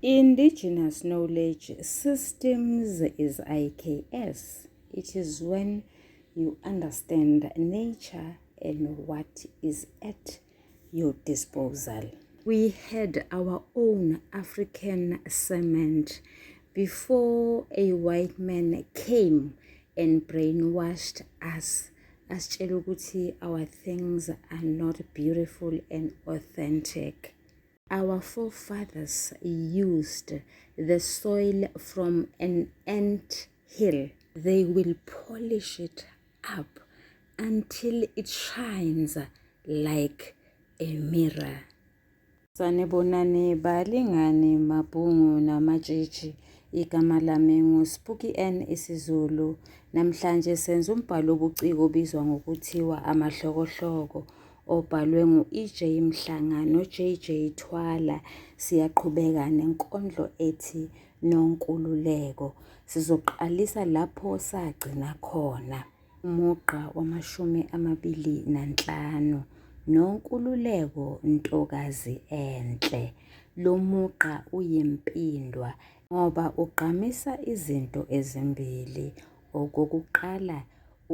Indigenous Knowledge Systems is IKS. It is when you understand nature and what is at your disposal. We had our own African cement before a white man came and brainwashed us asitshela ukuthi our things are not beautiful and authentic. Our forefathers used the soil from an ant hill. They will polish it up until it shines like a mirror. Sanibonani balingani mabhungu namatshitshi. Igama lami nguSpooky N isiZulu. Namhlanje senza umbhalo wobuciko obizwa ngokuthiwa Amahlokohloko obhalwe ngu-EJ Mhlanga no-JJ Thwala. Siyaqhubeka nenkondlo ethi Nonkululeko. Sizoqalisa lapho sagcina khona. Umugqa wamashumi 25, Nonkululeko ntokazi enhle. Lo mugqa uyimpindwa ngoba ugqamisa izinto ezimbili. Okokuqala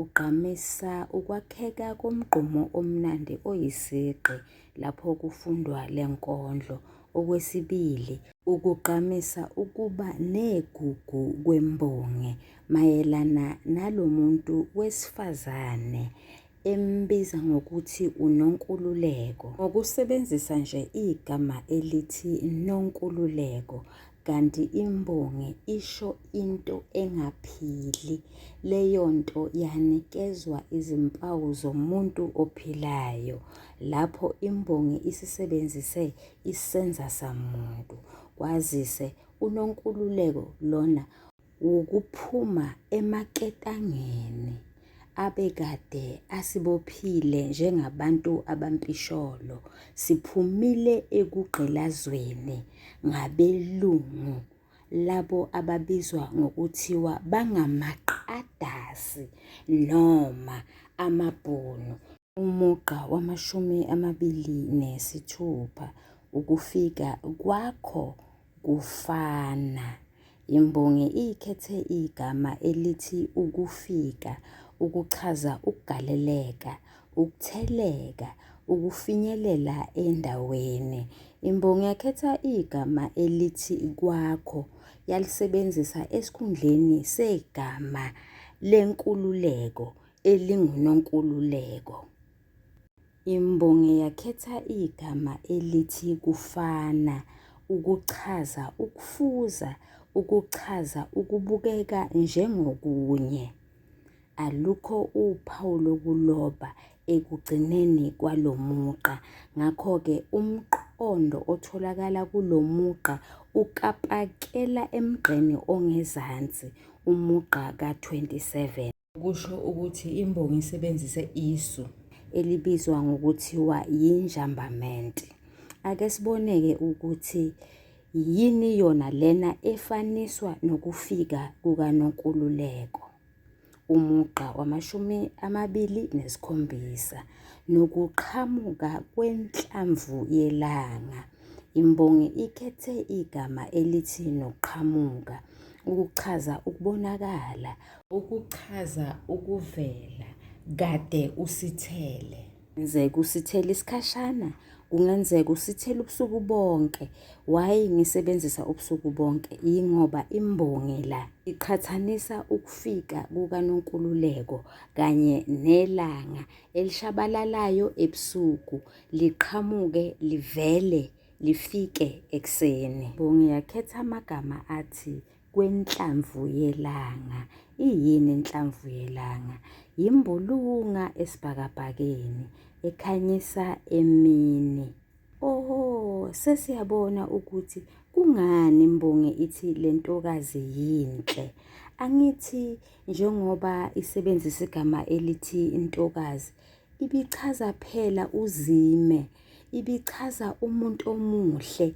ugqamisa ukwakheka komgqumo omnandi oyisigqi lapho kufundwa le nkondlo. Okwesibili, ukugqamisa ukuba negugu kwembongi mayelana nalo muntu wesifazane embiza ngokuthi uNonkululeko. Ngokusebenzisa nje igama elithi Nonkululeko kanti imbongi isho into engaphili, leyo nto yanikezwa izimpawu zomuntu ophilayo. Lapho imbongi isisebenzise isenzasamuntu, kwazise uNonkululeko lona wukuphuma emaketangeni abekade asibophile njengabantu abampisholo, siphumile ekugqilazweni ngabelungu labo ababizwa ngokuthiwa bangamaqadasi noma amaBhunu. Umugqa wamashumi 26, ukufika kwakho kufana. Imbongi ikhethe igama elithi ukufika ukuchaza ukugaleleka, ukutheleka, ukufinyelela endaweni. Imbongi yakhetha igama elithi kwakho yalisebenzisa esikhundleni segama lenkululeko elinguNonkululeko. Imbongi yakhetha igama elithi kufana ukuchaza ukufuza, ukuchaza ukubukeka njengokunye. Alukho uphawu lokuloba ekugcineni kwalo mugqa ngakho-ke umqondo otholakala kulo mugqa ukapakela emgqeni ongezansi, umugqa ka-27. Kusho ukuthi imbongi isebenzise isu elibizwa ngokuthiwa yinjambamenti. Ake sibone-ke ukuthi yini yona lena efaniswa nokufika kukaNonkululeko. Umugqa wamashumi 27, nokuqhamuka kwenhlamvu yelanga. Imbongi ikhethe igama elithi noqhamuka ukuchaza ukubonakala, Ukuchaza ukuvela kade usithele. Kungenzeka usithele isikhashana, kungenzeka usithele ubusuku bonke. Why ngisebenzisa ubusuku bonke? Yingoba imbongi la iqhathanisa ukufika kukaNonkululeko kanye nelanga elishabalalayo ebusuku liqhamuke livele lifike ekuseni. Imbongi yakhetha amagama athi kwenhlamvu yelanga. Iyini inhlamvu yelanga? Yimbulunga esibhakabhakeni ekhanyisa emini. Oh, sesiyabona ukuthi kungani imbongi ithi le ntokazi yinhle. Angithi njengoba isebenzisa igama elithi intokazi, ibichaza phela uzime ibichaza umuntu omuhle,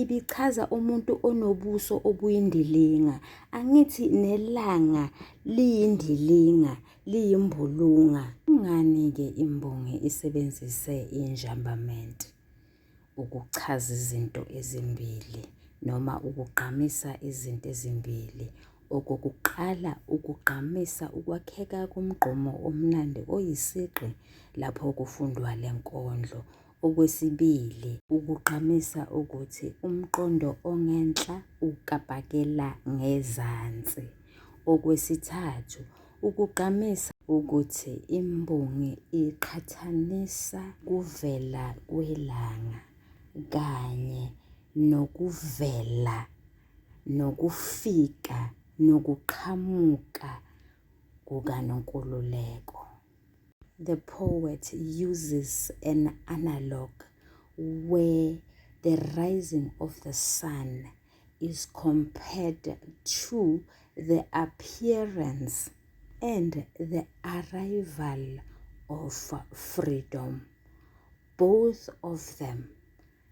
ibichaza umuntu onobuso obuyindilinga. Angithi nelanga liyindilinga, liyimbulunga. Kungani-ke imbongi isebenzise injambamenti ukuchaza izinto ezimbili? noma ukugqamisa izinto ezimbili. Okokuqala, ukugqamisa ukwakheka komgqumo omnandi oyisigqi lapho kufundwa le nkondlo. Okwesibili, ukugqamisa ukuthi umqondo ongenhla ukapakela ngezansi. Okwesithathu, ukugqamisa ukuthi imbongi iqhathanisa kuvela kwelanga kanye nokuvela nokufika nokuqhamuka kukaNonkululeko. The poet uses an analogue where the rising of the sun is compared to the appearance and the arrival of freedom. Both of them,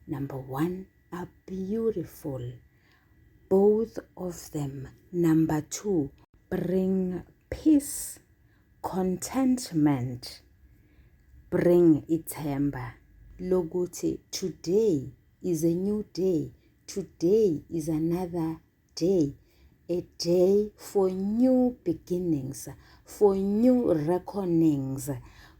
number one, are beautiful. Both of them, number two, bring peace, contentment, bring ithemba lokuthi today is a new day, today is another day, a day for new beginnings, for new reckonings,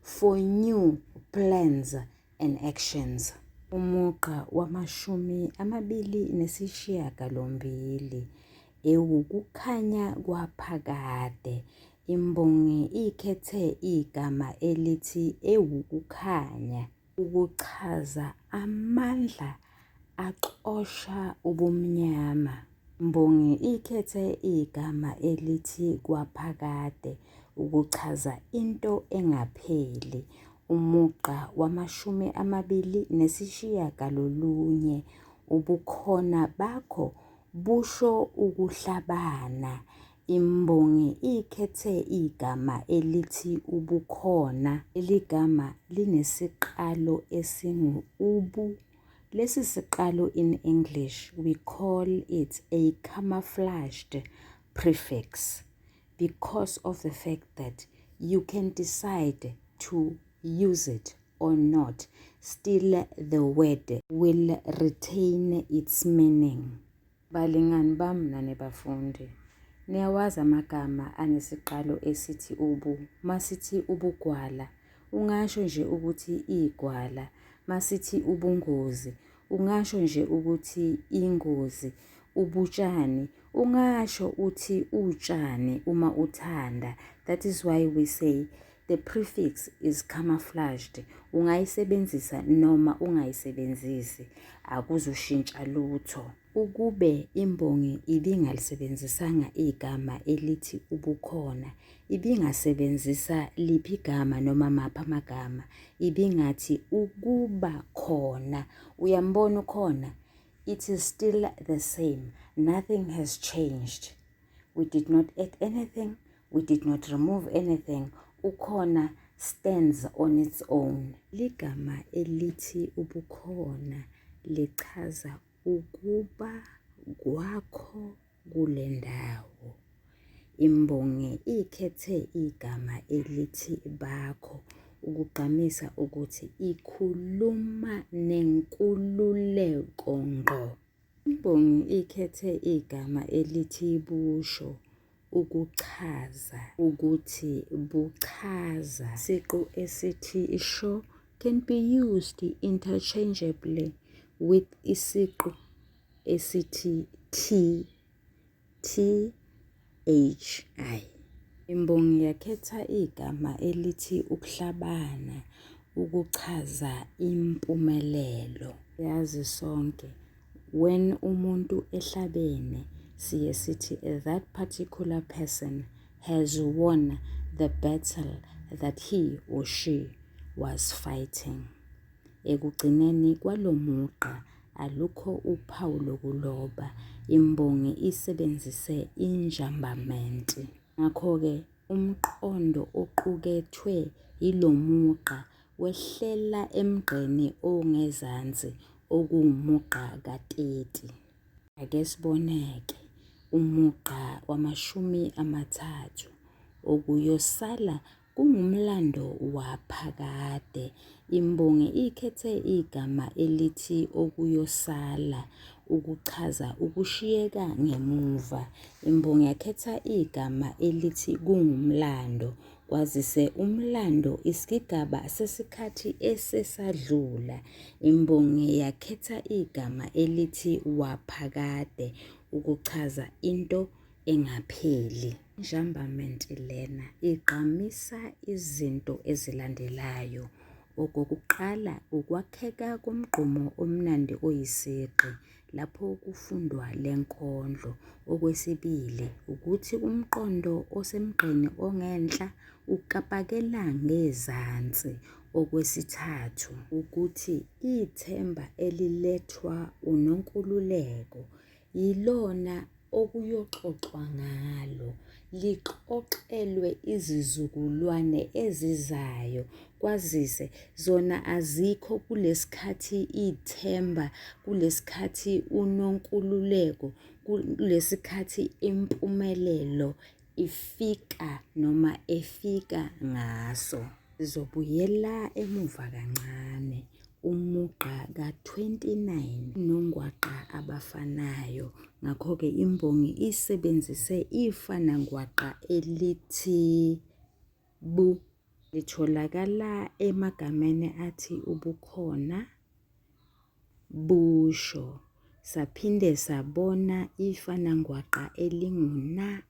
for new plans and actions. Umugqa wamashumi amabili nesishiyagalombili ewukukhanya kwaphakade. Imbongi ikhethe igama elithi ewukukhanya ukuchaza amandla axosha ubumnyama. Imbongi ikhethe igama elithi kwaphakade ukuchaza into engapheli. Umugqa wamashumi amabili nesishiyagalolunye ubukhona bakho busho ukuhlabana. Imbongi ikhethe igama elithi ubukhona. Leli gama linesiqalo esingu-ubu. Lesi siqalo in English we call it a camouflaged prefix because of the fact that you can decide to use it or not, still the word will retain its meaning. Balingani bami nani bafundi, niyawazi amagama anesiqalo esithi ubu, masithi ubugwala, ungasho nje ukuthi igwala, masithi ubungozi, ungasho nje ukuthi ingozi, ubutshani, ungasho uthi utshani uma uthanda. That is why we say the prefix is camouflaged. Ungayisebenzisa noma ungayisebenzisi, akuzushintsha lutho. Ukube imbongi ibingalisebenzisanga igama elithi ubukhona, ibingasebenzisa liphi igama noma maphi amagama? Ibingathi ukuba khona. Uyambona ukhona? It is still the same. Nothing has changed. We did not add anything. We did not remove anything. Ukhona stands on its own. Ligama elithi ubukhona lichaza ukuba kwakho kule ndawo. Imbongi ikhethe igama elithi bakho ukugqamisa ukuthi ikhuluma nenkululeko ngqo. Imbongi ikhethe igama elithi busho ukuchaza ukuthi buchaza. Isiqu esithi sho can be used interchangeably with isiqu esithi thi, thi. Imbongi yakhetha igama elithi ukuhlabana ukuchaza impumelelo. Siyazi sonke when umuntu ehlabene siye sithi that particular person has won the battle that he or she was fighting. Ekugcineni kwalo mugqa alukho uphawu lokuloba, imbongi isebenzise injambamenti. Ngakho-ke umqondo oqukethwe yilo mugqa wehlela emgqeni ongezansi okuwumugqa ka-30. Ake sibone-ke umugqa wamashumi amathathu okuyosala. Kungumlando waphakade. Imbongi ikhethe igama elithi okuyosala ukuchaza ukushiyeka ngemuva. Imbongi yakhetha igama elithi kungumlando kwazise umlando isigigaba sesikhathi esesadlula. Imbongi yakhetha igama elithi waphakade ukuchaza into engapheli. Enjambment lena igqamisa izinto ezilandelayo. Okokuqala, ukwakheka komgqumo omnandi oyisigqi lapho kufundwa le nkondlo. Okwesibili, ukuthi umqondo osemgqeni ongenhla ukapakela ngezansi. Okwesithathu, ukuthi ithemba elilethwa uNonkululeko yilona okuyoxoxwa ngalo, lixoxelwe izizukulwane ezizayo kwazise zona azikho kulesikhathi ithemba, kulesikhathi uNonkululeko, kulesikhathi impumelelo ifika noma efika ngaso. Sizobuyela emuva kancane umugqa ka-29 nongwaqa abafanayo. Ngakho-ke imbongi isebenzise ifanangwaqa elithi bu. Litholakala emagameni athi ubukhona, busho. Saphinde sabona ifanangwaqa elingu-na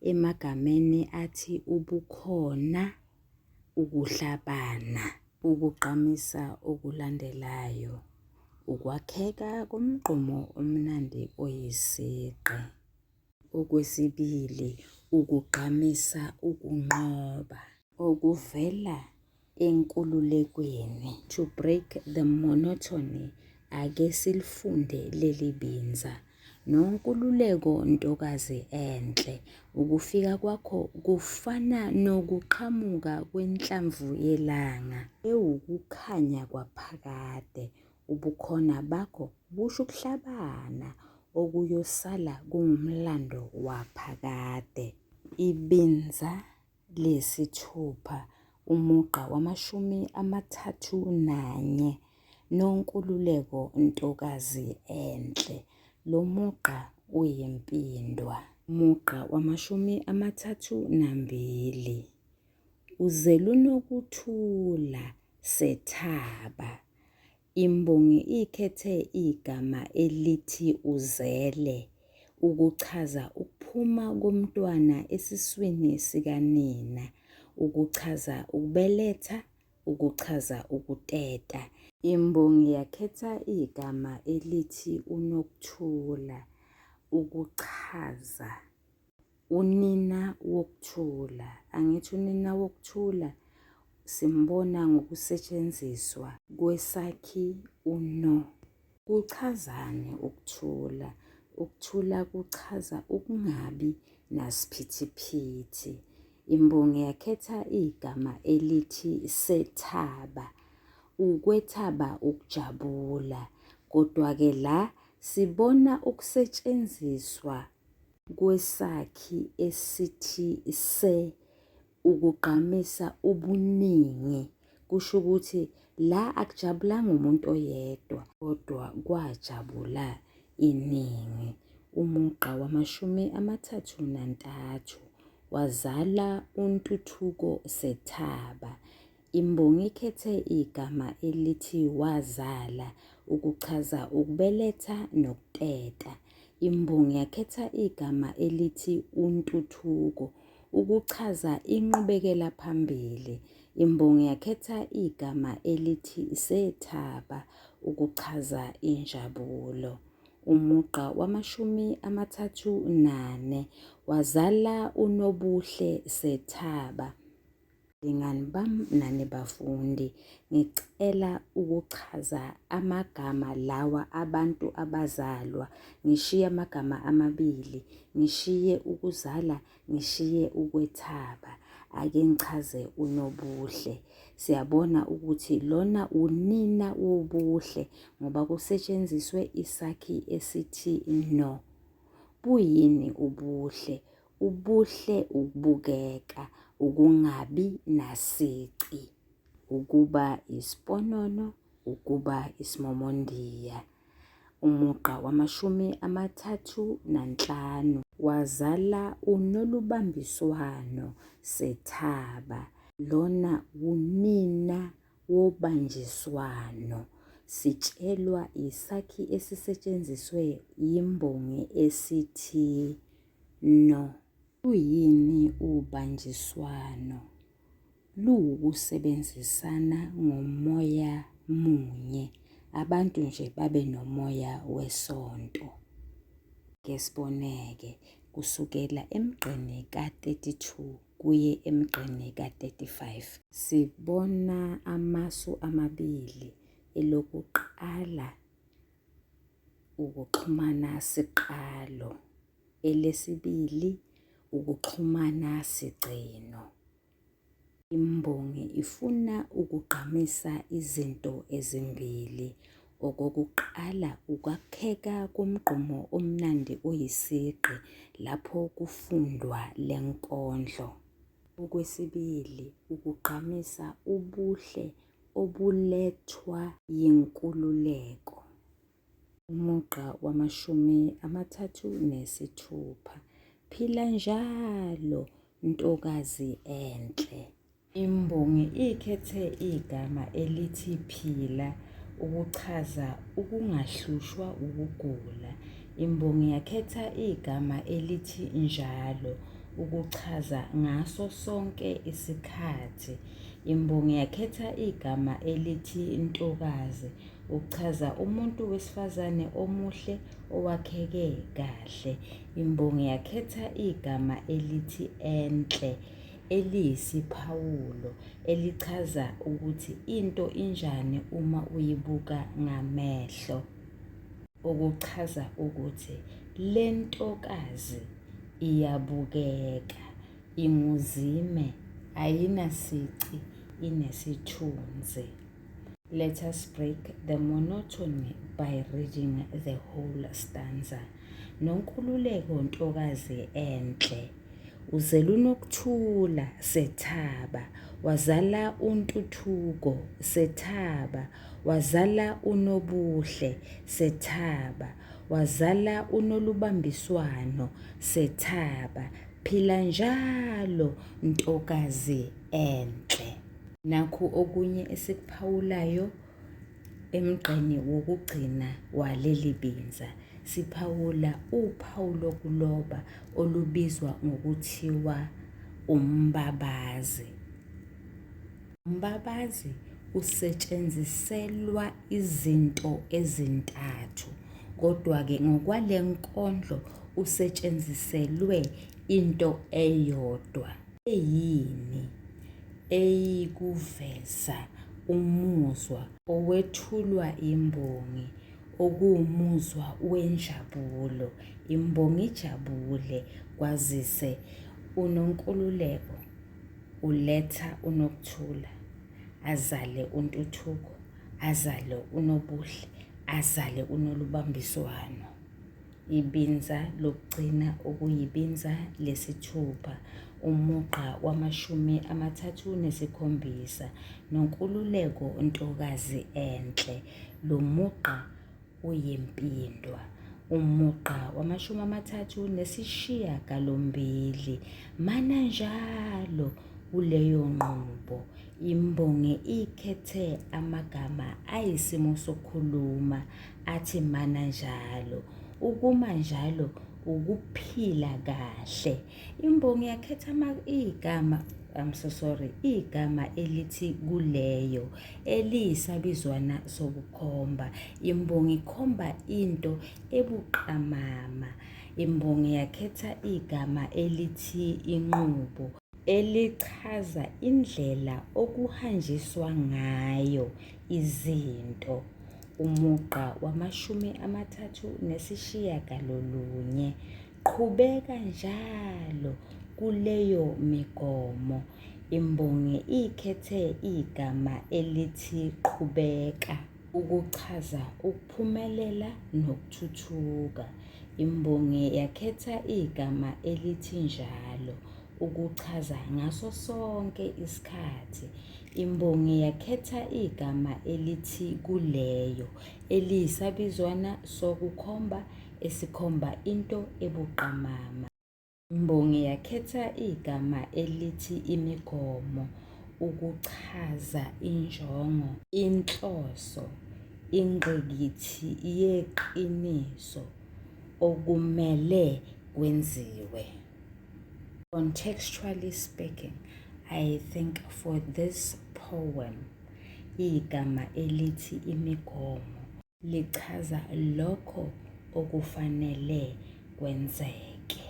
emagameni athi ubukhona, ukuhlabana. Ukugqamisa okulandelayo, ukwakheka komgqumo omnandi oyisigqi. Okwesibili, ukugqamisa ukunqoba. Okuvela enkululekweni. To break the monotony ake silifunde leli binza. Nonkululeko ntokazi enhle, ukufika kwakho kufana nokuqhamuka kwenhlamvu yelanga. Ewukukhanya kwaphakade. Ubukhona bakho busho ukuhlabana okuyosala kungumlando waphakade. Ibinza lesithupha, umugqa wamashumi 31, Nonkululeko ntokazi enhle. Lo mugqa uyimpindwa. Umugqa wamashumi 32, Uzel'unokuthula sethaba. Imbongi ikhethe igama elithi uzele ukuchaza ukuphuma komntwana esiswini sikanina, ukuchaza ukubeletha, ukuchaza ukuteta. Imbongi yakhetha igama elithi uNokuthula ukuchaza unina wokuthula. Angithi unina wokuthula simbona ngokusetshenziswa kwesakhi u-no. Kuchazani ukuthula? Ukuthula kuchaza ukungabi nasiphithiphithi. Imbongi yakhetha igama elithi sethaba. Ukwethaba ukujabula. Kodwa-ke la sibona ukusetshenziswa kwesakhi esithi se ukugqamisa ubuningi. Kusho ukuthi la akujabulanga umuntu oyedwa kodwa kwajabula iningi. Umugqa wamashumi 33 wazala uNtuthuko Sethaba. Imbongi ikhethe igama elithi wazala ukuchaza ukubeletha nokuteta. Imbongi yakhetha igama elithi uNtuthuko ukuchaza inqubekela phambili. Imbongi yakhetha igama elithi sethaba ukuchaza injabulo. Umugqa wamashumi 34 wazala uNobuhle Sethaba. Balingani bami nani bafundi, ngicela ukuchaza amagama lawa abantu abazalwa. Ngishiye amagama amabili, ngishiye ukuzala, ngishiye ukwethaba. Ake ngichaze uNobuhle. Siyabona ukuthi lona unina wobuhle ngoba kusetshenziswe isakhi esithi no. Buyini ubuhle? Ubuhle ukubukeka. Ukungabi nasici, ukuba isiponono, ukuba isimomondiya. Umugqa wamashumi 35. Wazala uNolubambiswano Sethaba, lona wunina wobanjiswano. Sitshelwa yisakhi esisetshenziswe yimbongi esithi no. Luyini ubanjiswano? Luwukusebenzisana ngomoya munye, abantu nje babe nomoya wesonto. Ke sibone-ke kusukela emgqeni ka-32 kuye emgqeni ka-35. Sibona amasu amabili, elokuqala ukuxhumana siqalo, elesibili ukuxhumana sigcino. Imbongi ifuna ukugqamisa izinto ezimbili. Okokuqala ukwakheka komgqumo omnandi oyisigqi lapho kufundwa le nkondlo. Okwesibili ukugqamisa ubuhle obulethwa yinkululeko. Umugqa wamashumi 36. Phila njalo ntokazi enhle. Imbongi ikhethe igama elithi phila ukuchaza ukungahlushwa ukugula. Imbongi yakhetha igama elithi njalo ukuchaza ngaso sonke isikhathi. Imbongi yakhetha igama elithi ntokazi ukuchaza umuntu wesifazane omuhle owakheke kahle. Imbongi yakhetha igama elithi enhle eliyisiphawulo elichaza ukuthi into injani uma uyibuka ngamehlo. Okuchaza ukuthi le ntokazi iyabukeka, inguzime, ayinasici, inesithunzi. Let us break the monotony by reading the whole stanza. Nonkululeko ntokazi enhle, uZelunokuthula Sethaba, wazala uNtuthuko Sethaba, wazala uNobuhle Sethaba, wazala uNolubambiswano Sethaba, phila njalo ntokazi enhle. Nakhu okunye esikuphawulayo emgqeni wokugcina waleli binza. Siphawula uphawu lokuloba olubizwa ngokuthiwa umbabazi. Umbabazi usetshenziselwa izinto ezintathu kodwa-ke ngokwale nkondlo usetshenziselwe into eyodwa. Eyini? Eyikuveza umuzwa owethulwa imbongi okuwumuzwa wenjabulo. Imbongi ijabule kwazise uNonkululeko uletha uNokuthula, azale uNtuthuko, azale uNobuhle, azale uNolubambiswano. Ibinza lokugcina okuyibinza lesithupha, umugqa wamashumi 37, Nonkululeko ntokazi enhle. Lo mugqa uyimpindwa. Umugqa wamashumi 38, Mana njalo kuleyo nqubo. Imbongi ikhethe amagama ayisimo sokukhuluma athi mana njalo. Ukuma njalo ukuphila kahle. Imbongi yakhetha igama I'm so sorry, igama elithi kuleyo eliyisabizwana sokukhomba. Imbongi ikhomba into ebuqamama. Imbongi yakhetha igama elithi inqubo elichaza indlela okuhanjiswa ngayo izinto. Umugqa wamashumi 39. Qhubeka njalo kuleyo migomo. Imbongi ikhethe igama elithi qhubeka ukuchaza ukuphumelela nokuthuthuka. Imbongi yakhetha igama elithi njalo. ukuchaza ngaso sonke isikhathi. Imbongi yakhetha igama elithi kuleyo eliyisabizwana sokukhomba esikhomba into ebuqamama. Imbongi yakhetha igama elithi imigomo ukuchaza injongo, inhloso, ingqikithi yeqiniso, okumele kwenziwe. Contextually speaking, I think for this poem, igama elithi imigomo lichaza lokho okufanele kwenzeke.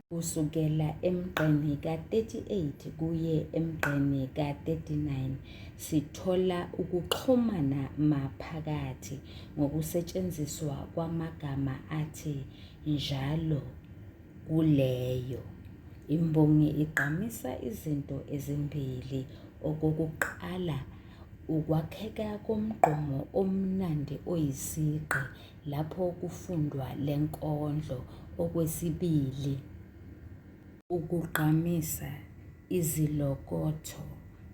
Kusukela emgqeni ka-38 kuye emgqeni ka-39 sithola ukuxhumana maphakathi ngokusetshenziswa kwamagama athi njalo kuleyo. Imbongi igqamisa izinto ezimbili. Okokuqala, ukwakheka komgqumo omnandi oyisigqi lapho kufundwa le nkondlo. Okwesibili, ukugqamisa izilokotho,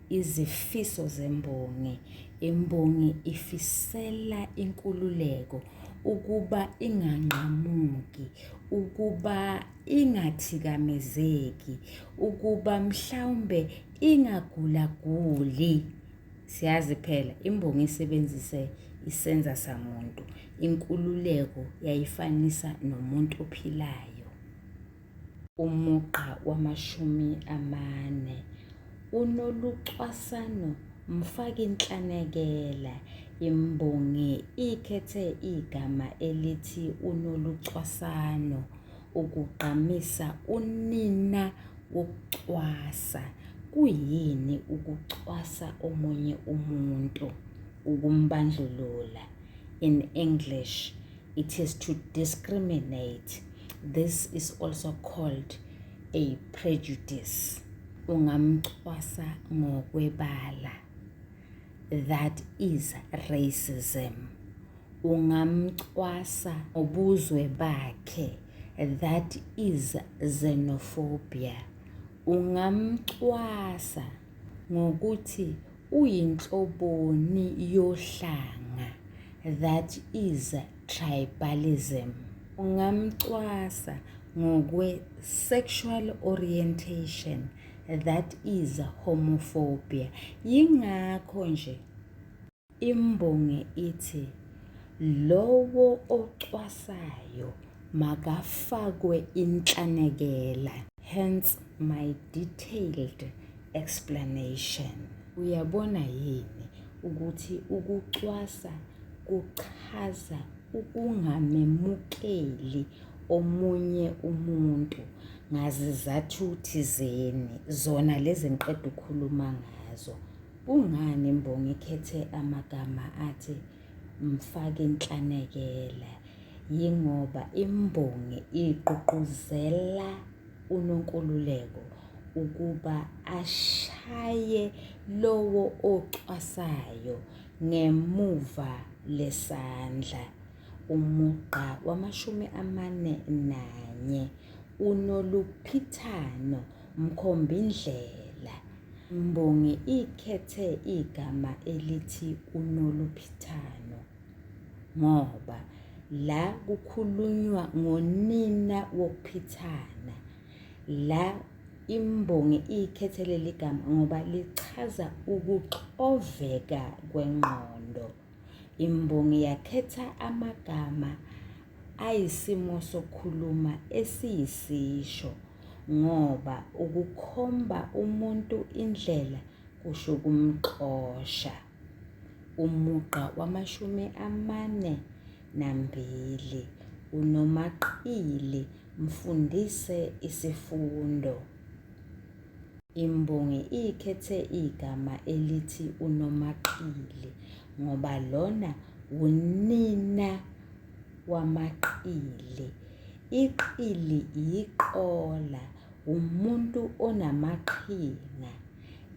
izifiso zembongi. Imbongi ifisela inkululeko ukuba inganqamuki, ukuba ingathikamezeki, ukuba mhlawumbe ingagulaguli. Siyazi phela imbongi isebenzise isenza samuntu. Inkululeko yayifanisa nomuntu ophilayo. Umugqa wamashumi amane unolucwasano mfakinhlanekela. Imbongi ikhethe igama elithi unolucwasano ukugqamisa unina wokucwasa. Kuyini ukucwasa omunye umuntu? Ukumbandlulula. In English, it is to discriminate. This is also called a prejudice. Ungamcwasa ngokwebala. That is racism. Ungamcwasa ngobuzwe bakhe. That is xenophobia. Ungamcwasa ngokuthi uyinhloboni yohlanga. That is tribalism. Ungamcwasa ngokwe-sexual orientation. That is homophobia. Yingakho nje imbongi ithi lowo ocwasayo makafakwe inhlanekela. Hence my detailed explanation. Uyabona yini ukuthi ukucwasa kuchaza ukungamemukeli omunye umuntu ngazizathu thizeni, zona lezi engiqeda ukukhuluma ngazo. Kungani imbongi ikhethe amagama athi mfake inhlanekela? Yingoba imbongi igqugquzela uNonkululeko ukuba ashaye lowo ocwasayo ngemuva lesandla. Umugqa wamashumi 41 unoluphithano mkhombindlela. Imbongi ikhethe igama elithi unoluphithano ngoba la kukhulunywa ngonina wokuphithana. La imbongi ikhethe leli gama ngoba lichaza ukuxoveka kwengqondo. Imbongi yakhetha amagama ayisimo sokukhuluma esiyisisho ngoba ukukhomba umuntu indlela kusho ukumxosha. Umugqa wamashumi 42 unomaqili mfundise isifundo. Imbongi ikhethe igama elithi unomaqili ngoba lona wunina wamaqili. Iqili yiqola, umuntu onamaqhinga.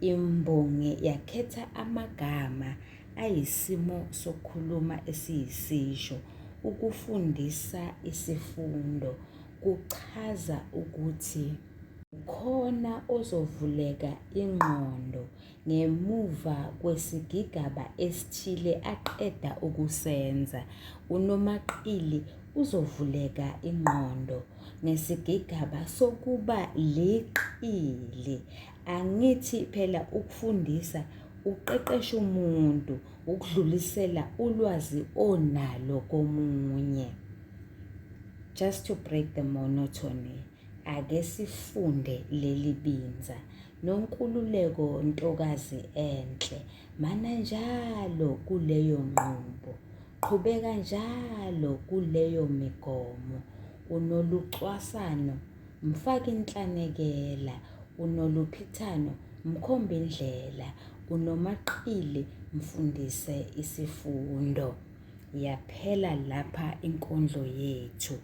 Imbongi yakhetha amagama ayisimo sokukhuluma esiyisisho ukufundisa isifundo. Kuchaza ukuthi. Ukhona ozovuleka ingqondo ngemuva kwesigigaba esithile aqeda ukusenza. Unomaqili uzovuleka ingqondo ngesigigaba sokuba liqili. Angithi phela ukufundisa uqeqesha umuntu ukudlulisela ulwazi onalo komunye. Just to break the monotony. Ake sifunde leli binza. Nonkululeko ntokazi enhle, mana njalo kuleyo nqubo. Qhubeka njalo kuleyo migomo. Unolucwasano, mfake inhlanekela. Unoluphithano, mkhombe indlela. Unomaqili, mfundise isifundo. Yaphela lapha inkondlo yethu.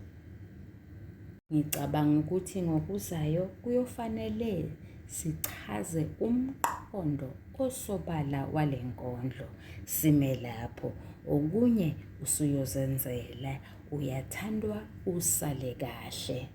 Ngicabanga ukuthi ngokuzayo kuyofanele sichaze umqondo osobala wale nkondlo. Sime lapho, okunye usuyozenzela. Uyathandwa usale kahle.